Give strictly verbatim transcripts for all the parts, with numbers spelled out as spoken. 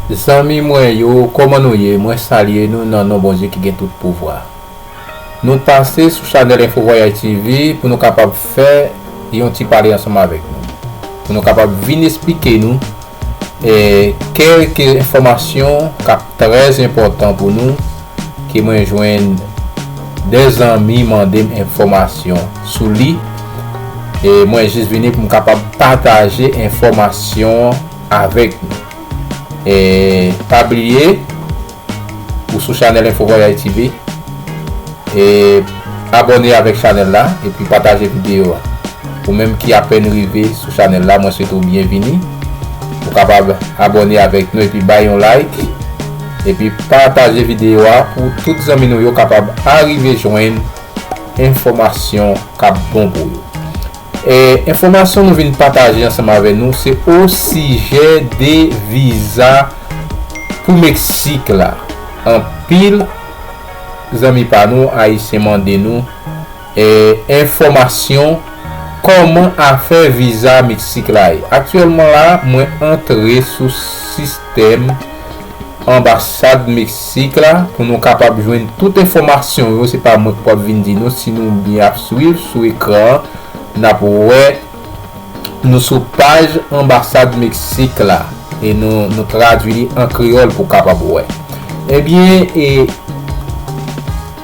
Zanmi mwen yo, kòman nou ye? Mwen salye nou nan non Bondye ki gen tout pouvwa. Nou pase sou chanèl Info Voyage T V pou nou kapab fè yon ti pale ansanm avèk nou. Pou nou kapab vin esplike nou eh, kèlke enfòmasyon k ap trè enpòtan pou nou, ke mwen jwenn de zanmi mande m enfòmasyon sou li. E mwen jis vini pou m kapab pataje enfòmasyon avèk nou. E pa bliye, ou sou chanèl Info Voyage T V, e abòne avèk chanèl la, epi pataje videyo a. Ou menm ki apèn rive sou chanèl la, mwen swete w byenvini. Ou kapab abòne avèk nou epi bay yon like, epi pataje videyo a pou tout zanmi nou yo kapab arive jwenn enfòmasyon k ap bon pou yo. E enfòmasyon nou vin pataje ansanm avè nou se osijè de viza pou Meksik la. Anpil zanmi pa nou ayisyen mande nou eh, enfòmasyon kòman afè viza Meksik la ye. Aktyèlman la, mwen antre sou sistèm anbasad Meksik la pou nou kapab jwenn tout enfòmasyon yo. Se pa mwen k ap vin di nou, si nou byen ap swiv sou ekran an, n ap wè nou sou paj anbasad Meksik la e nou, nou tradui li an kreyòl pou w kapab wè. Ebyen, e,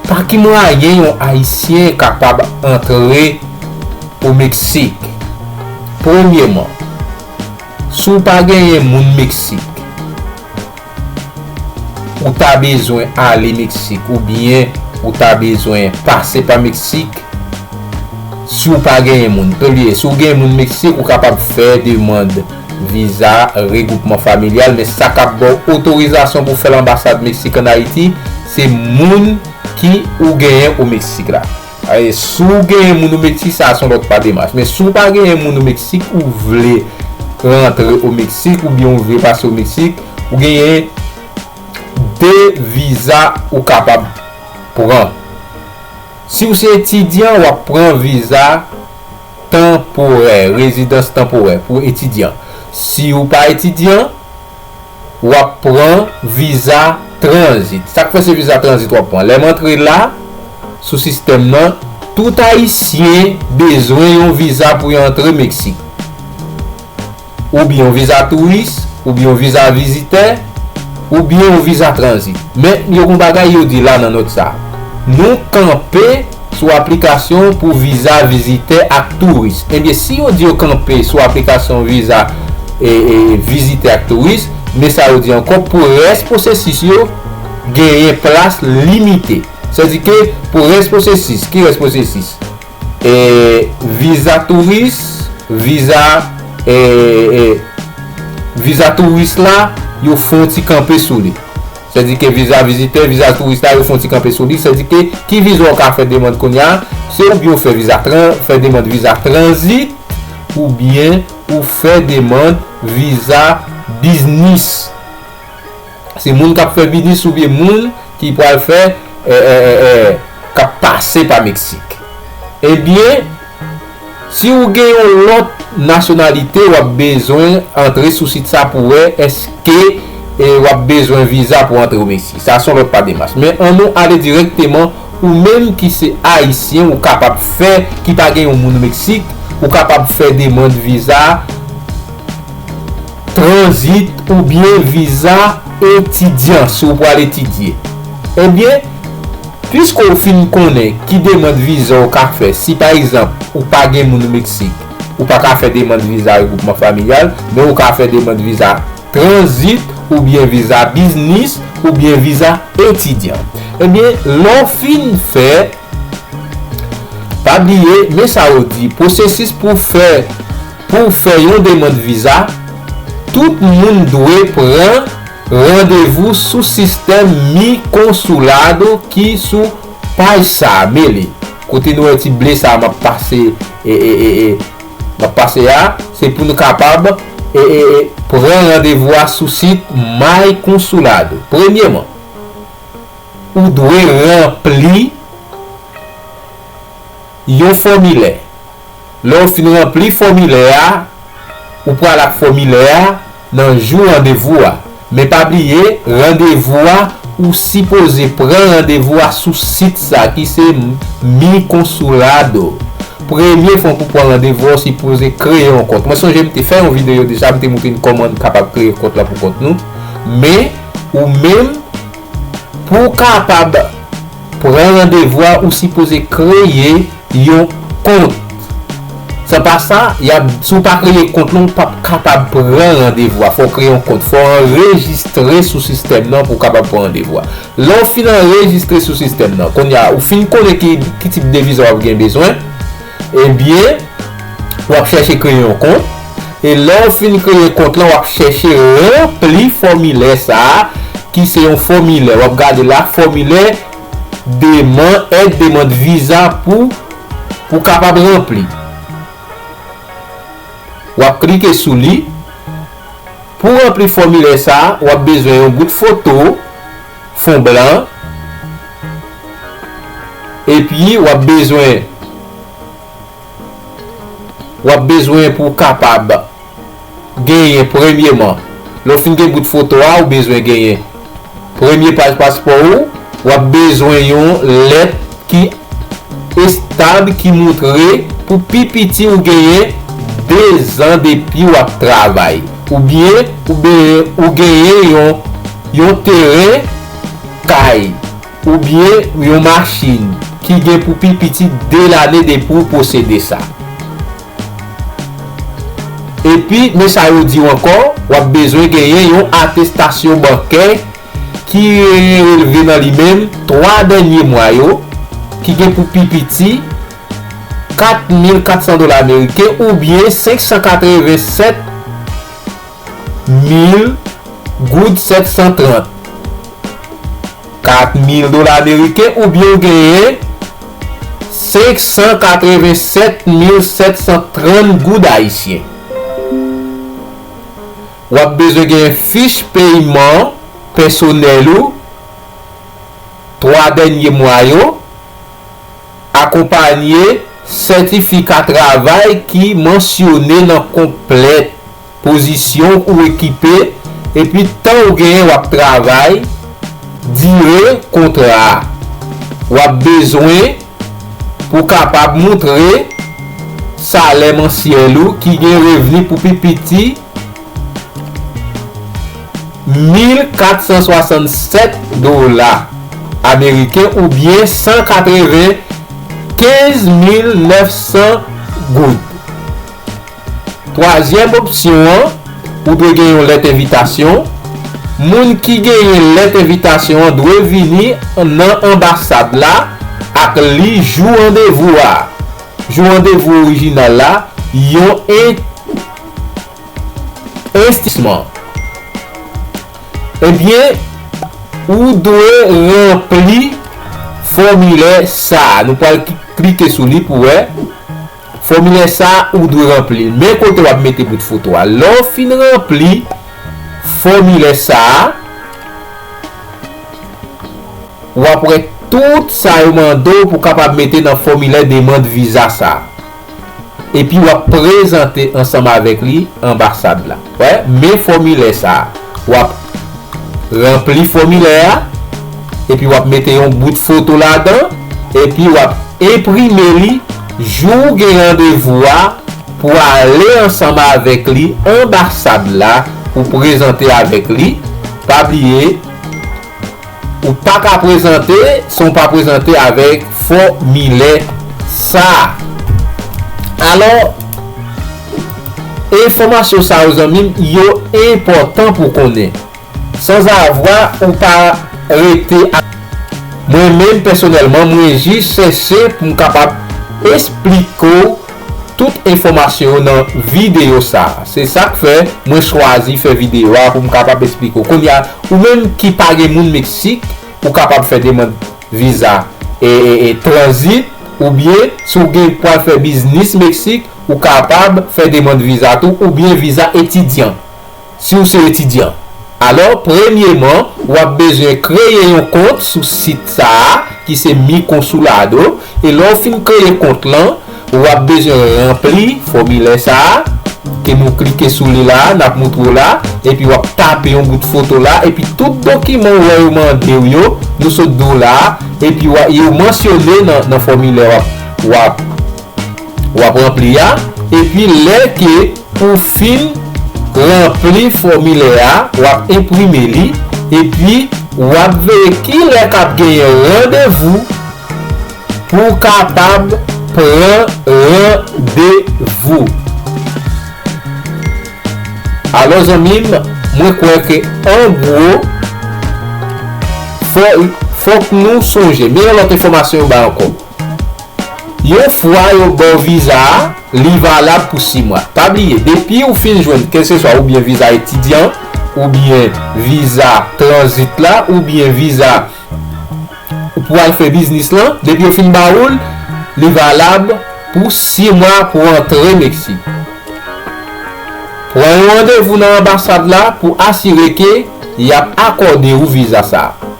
pa ki mwayen yon Ayisyen kapab antre o Meksik? Premyeman, si w pa genyen moun Meksik, ou ta bezwen ale Meksik oubyen ou ta bezwen pase pa Meksik, si w pa genyen moun. Olye, si w gen moun Meksik, ou kapab fè demann viza regwoupman familyal, men sa k ap ba w otorizasyon pou w fè l anbasad Meksik ann Ayiti, se moun ki ou genyen o Meksik la. Aye, si w genyen moun o Meksik, sa se yon lòt pa demach. Men si w pa genyen moun o Meksik, ou vle rantre o Meksik oubyen ou vle pase o Meksik, ou genyen de viza ou kapab pran. Si w se etidyan, w ap pran viza tanporè, rezidans tanporè pou etidyan. Si w pa etidyan, w ap pran viza tranzit. Sa k fè se viza tranzit w ap pran? Lè m antre la, sou sistèm nan, tout Ayisyen bezwen yon viza pou yo antre Meksik. Oubyen yon viza touris, oubyen yon viza vizitè, oubyen yon viza tranzit. Men, yo gen yon bagay yo di la nan nòt sa a. Nou kanpe sou aplikasyon pou viza vizitè ak touris. Ebyen, si yo di yo kanpe sou aplikasyon viza e, e, vizitè ak touris, men sa yo di ankò, pou rès pwosesis yo, genyen plas limite. Sèdike, pou rès pwosesis, ki rès pwosesis? E, viza touris, viza, e, e, viza touris la, yo fè yon ti kanpe sou li. Sèdike viza vizitè, viza touris la, yo fè yon ti kanpe sou li. Sèdike ki viza w ka fè demann kounye a? Se oubyen w fè viza tran, fè demann viza tranzit, oubyen ou fè demann viza biznis. Se moun k ap fè biznis oubyen moun ki pral fè, e, e, e, e, k ap pase pa Meksik. Ebyen, si w gen yon lòt nasyonalite, w ap bezwen antre sou sit sa pou wè èske, e, w ap bezwen viza pou antre o Meksik. Sa se yon lòt pa demach. Men ann nou ale dirèkteman, ou menm ki se Ayisyen, ou kapab fè, ki pa gen yon moun Meksik, ou kapab fè demann viza tranzit oubyen viza etidyan si w pral etidye. Ebyen, piske w fin konnen ki demann viza w ka fè, si pa egzanp ou pa gen moun Meksik, ou pa ka fè demann viza regwoupman familyal, men ou ka fè demann viza tranzit oubyen viza biznis oubyen viza etidyan. Ebyen, lè w fin fè, pa bliye, men sa yo di, pwosesis pou fè, pou fè yon demann viza, tout moun dwe pran randevou sou sistèm Mi Consulado ki sou paj sa a, men li. Kote nou wè ti ble sa a m ap pase, e, e, e, e, m ap pase a, se pou nou kapab, e, e, e, pran randevou a sou sit My Consulado. Premyeman, ou dwe ranpli yon fòmilè. Lè w fin ranpli fòmilè a, ou pral ak fòmilè a nan jou randevou a. Men pa bliye, randevou a, ou sipoze pran randevou a sou sit sa ki se Mi Consulado. Premye fwa pou pran randevou a, ou sipoze kreye yon kont. Mwen sonje m te fè yon videyo deja, m te montre n kòman n kapab kreye kont la pou kont nou. Men, ou menm, pou w kapab pran randevou a, ou sipoze kreye yon kont. San pa sa, y ap, si w pa kreye kont lan, ou p ap kapab pran randevou a. Fò w kreye yon kont, fò w anrejistre sou sistèm nan pou w kapab pran randevou a. Lè w fin anrejistre sou sistèm nan, kounye a, ou fin konnen ki, ki tip de viza w ap gen bezwen, ebyen, w ap chèche kreye yon kont. E lè w fin kreye kont lan, w ap chèche ranpli fòmilè sa a, ki se yon fòmilè. W ap gade la, fòmilè demann, èd demann viza pou, pou kapab ranpli. W ap klike sou li. Pou ranpli fòmilè sa a, w ap bezwen yon bout foto, fon blan, epi w ap bezwen, w ap bezwen pou w kapab genyen premyeman, lè w fin gen bout foto a, ou bezwen genyen premye paj paspò ou, w ap bezwen yon lèt ki estab ki moutre pou pi piti ou genyen de zan depi w ap travay, oubyen ou be-, ou genyen yon, yon teren kay, oubyen yon machin ki gen pou pi piti de lane depi w posede sa. Epi, men sa yo di w ankò, w ap bezwen genyen yon atestasyon bankè ki releve nan li menm twa dènye mwa yo, ki gen pou pi piti kat mil kat san dola ameriken oubyen senk san katreven sèt mil goud sèt san trant. Kat mil dola ameriken oubyen w genyen senk san katreven sèt mil sèt san trant goud ayisyen. W ap bezwen genyen fich peyman pèsonèl ou, twa dènye mwa yo, akonpaye sètifika travay ki mansyone nan konplèt pozisyon ou okipe, epi tan ou genyen w ap travay, dire kontra a. W ap bezwen pou kapab moutre salè mansyèl ou ki gen revni pou pi piti mil kat san swasannsèt dola ameriken oubyen san katrevenkenz mil nèf san goud. Twazyèm opsyon an, ou dwe gen yon lèt envitasyon. Moun ki genyen lèt envitasyon an dwe vini nan anbasad la ak li jou randevou a. Jou randevou orijinal la, yon en-, envestisman. Ebyen, ou dwe ranpli fòmilè sa a. Nou pral ki-, klike sou li pou wè. Fòmilè sa a, ou dwe ranpli l. Men kote w ap mete bout foto a. Lè w fin ranpli fòmilè sa a, w ap wè tout sa yo mande w pou w kapab mete nan fòmilè demann viza sa a. Epi w ap prezante ansanm avèk li anbasad la. Wè, men fòmilè sa a. W ap ranpli fòmilè a, epi w ap mete yon bout foto ladan, epi w ap enprime li jou w gen randevou a pou ale ansanm avèk li anbasad la pou prezante avèk li. Pa bliye, ou pa ka prezante san w pa prezante avèk fòmilè sa a. Alò, enfòmasyon sa yo, zanmi m, yo enpòtan pou konnen. Sanzavwa ou pa rete a. Mwen menm, pèsonèlman, mwen jis chèche pou m kapab esplike w tout enfòmasyon yo nan videyo sa a. Se sa k fè mwen chwazi fè videyo a pou m kapab esplike w. Kounye a, ou menm ki pa gen moun Meksik, ou kapab fè demann viza e, e, e tranzit, oubyen si w gen pral fè biznis Meksik, ou kapab fè demann viza tou, oubyen viza etidyan, si w se etidyan. Alò, premyeman, w ap bezwen kreye yon kont sou sit sa a, ki se Mi Consulado, e lè w fin kreye kont lan, w ap bezwen ranpli fòmilè sa a, ke nou klike sou li la, n ap moutre w la, epi w ap tape yon bout foto la, epi tout dokiman w wè yo mande w yo, nou sot di w la, epi w a- yo mansyone nan, nan fòmilè w ap, w ap, w ap ranpli a, epi lè ke ou fin ranpli fòmilè a, w ap enprime li, epi w ap veye ki lè k ap genyen randevou pou w kapab pran randevou. Alò, zanmi m, mwen kwè ke an gwo, fò, fòk nou sonje. Men yon lòt enfòmasyon yo bay ankò. Yon fwa yo ba w viza a, li valab pou sis mwa. Pa bliye, depi ou fin jwenn, kèlkeswa oubyen viza etidyan, oubyen viza tranzit la, oubyen viza pou al fè biznis lan, depi yo fin ba ou l, li valab pou sis mwa pou antre Meksik. Pran yon randevou nan anbasad la pou asire ke y ap akòde ou viza sa a.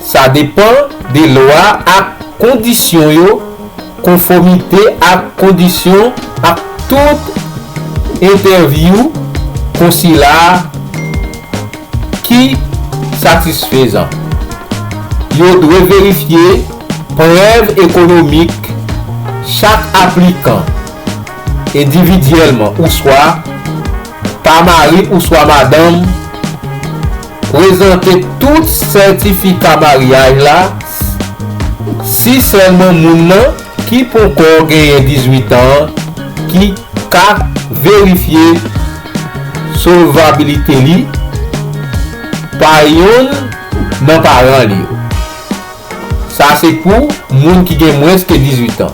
Sa depann de lwa ak kondisyon yo, konfòmite ak kondisyon ak tout entèvyou konsila ki satisfezan. Yo dwe verifye prèv ekonomik chak aplikan endividyèlman ouswa pa mari ouswa madanm, prezante tout sètifika maryaj la, si sèlman moun nan ki poko genyen dizuit an ki ka verifye solvabilite li pa yonn nan paran li yo. Sa se pou moun ki gen mwens ke dizuit an.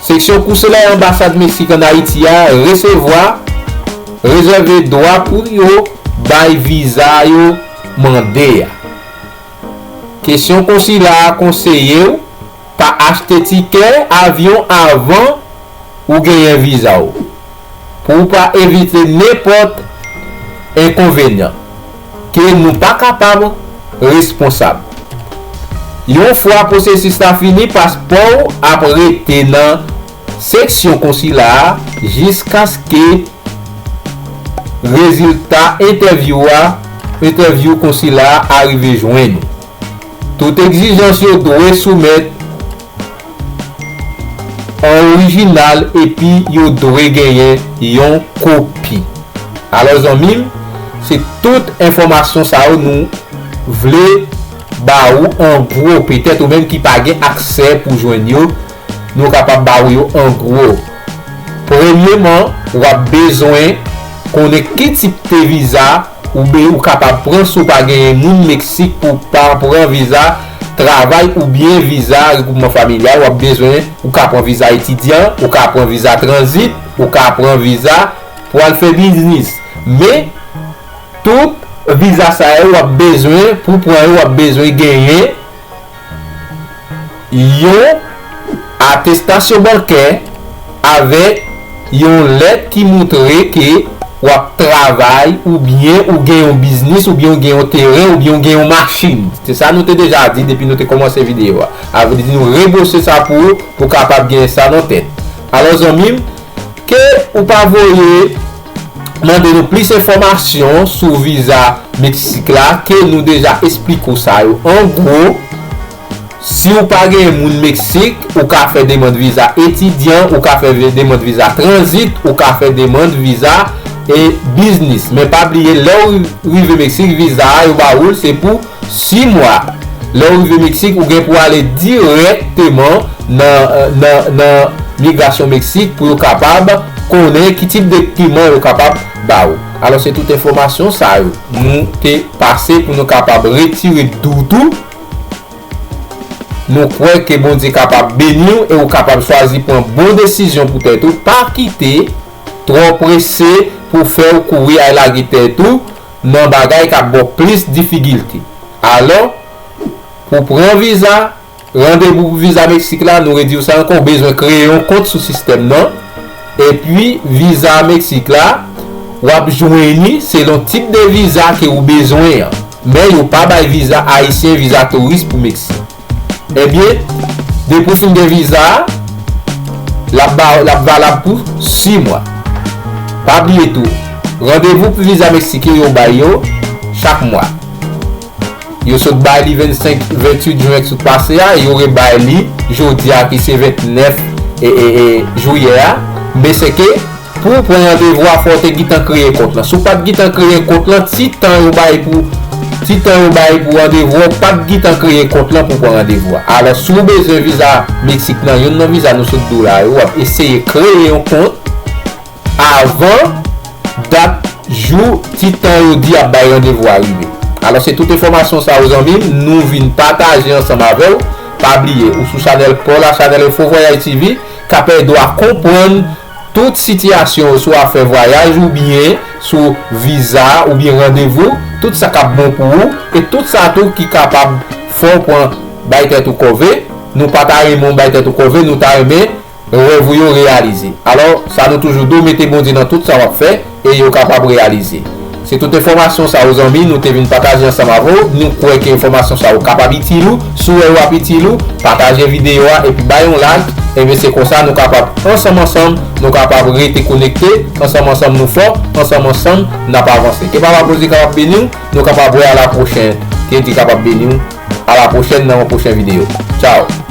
Seksyon konsilè anbasad Meksik ann Ayiti a resevwa, rezève dwa pou yo bay viza yo mande a. Kesyon konsila a konseye w pa achte tikè avyon avan ou genyen viza w, pou w pa evite nenpòt enkonvenyan ke nou pa kapab responsab. Yon fwa pwosesis la fini, paspò w ap rete nan seksyon konsila a jiskaske rezilta entèvyou a, entèvyou konsila a rive jwenn ou. Tout egzijans yo dwe soumèt an orijinal epi yo dwe genyen yon kopi. Alò, zanmi m, se tout enfòmasyon sa yo nou vle ba ou an gwo. Petèt ou menm ki pa gen aksè pou jwenn yo, nou kapab ba ou yo an gwo. Premyeman, w ap bezwen konnen ki tip de viza ou be ou kapab pran si w pa genyen moun Meksik pou w pa pran viza travay oubyen viza regwoupman familyal. W ap bezwen, ou ka pran viza etidyan, ou ka pran viza tranzit, ou ka pran viza pou al fè biznis. Men, tout viza sa yo w ap bezwen, pou pran yo, w ap bezwen genyen yon atestasyon bankè avèk yon lèt ki moutre ke w ap travay oubyen ou gen yon biznis oubyen ou gen yon teren oubyen ou gen yon machin. Se sa nou te deja di depi nou te kòmanse videyo a. A vle di nou rebwose sa pou ou, pou w kapab gen sa nan tèt. Alò zanmi m, ke ou pa voye mande nou plis enfòmasyon sou viza Meksik la, ke nou deja esplike w sa yo an gwo. Si w pa gen moun Meksik, ou ka fè demann viza etidyan, ou ka fè vi- demann viza tranzit, ou ka ka fè demann viza e biznis. Men pa bliye, lè w rive Meksik, viza a yo ba ou l se pou sis mwa. Lè w rive Meksik, ou gen pou ale dirèkteman nan, nan, nan migrasyon Meksik pou yo kapab konnen ki tip de dokiman yo kapab ba ou. Alò, se tout enfòmasyon sa yo nou te pase pou nou kapab retire dout ou. Nou kwè ke Bondye kapab beni w e ou kapab chwazi pran bon desizyon pou tèt ou. Pa kite twò prese pou fè w kouri al lage tèt ou nan bagay k ap ba w plis difikilte. Alò, pou pran viza, randevou pou viza Meksik la, nou redi w sa ankò, ou bezwen kreye yon kont sou sistèm nan. Epi, viza Meksik la, w ap jwenn li selon tip de viza ke ou bezwen an. Men yo pa bay viza ayisyen, viza touris pou Meksik. Ebyen, depi w fin gen viza a, l ap ba, l ap valab pou sis mwa. Pa bliye tou, randevou pou viza Meksik yo, yo bay yo chak mwa. Yo sot bay li vennsenk, venntuit jen k sot pase a, e yo rebay li jodi a ki se vennèf e, e, e, jiyè a. Men sèke pou w pran randevou a, fò w te gentan kreye kont lan. Si w pa t gentan kreye kont lan, ti tan yo bay pou ti tan yo bay pou randevou a, w pa t gentan kreye kont lan pou pran randevou a. Alò, si w bezwen viza Meksik nan youn nan viza nou sot di w la yo, w ap eseye kreye yon kont avan dat, jou, ti tan yo di ap bay randevou a rive. Alò, se tout enfòmasyon sa yo, zanmi m, nou vin pataje ansanm avè w. Pa bliye, ou sou chanèl pa w la, chanèl Info Voyage T V, k ap ede w a konprann tout sitiyasyon yo sou afè vwayaj oubyen sou viza oubyen randevou, tout sa k ap bon pou ou, e tout sa tou ki kapab fè w pran bay tèt ou kòve. Nou pa ta renmen w bay tèt ou kòve, nou ta renmen rèv ou yo reyalize. Alò, sa nou toujou di w, mete Bondye nan tout sa w ap fè, e yo kapab reyalize. Se tout enfòmasyon sa yo, zanmi, nou te vin pataje ansanm avè w. Nou kwè ke enfòmasyon sa yo kapab itil ou. Si w wè yo ap itil ou, pataje videyo a epi bay yon like. Ebyen, se konsa nou kapab, ansanm ansanm, nou kapab rete konekte. Ansanm ansanm nou fò. Ansanm ansanm n ap avanse. Ke Papa Bondye kapab beni w. Nou kapab wè alapwochèn. Ke Dye kapab beni w. Alapwochèn nan yon pwochen videyo. Tchaw.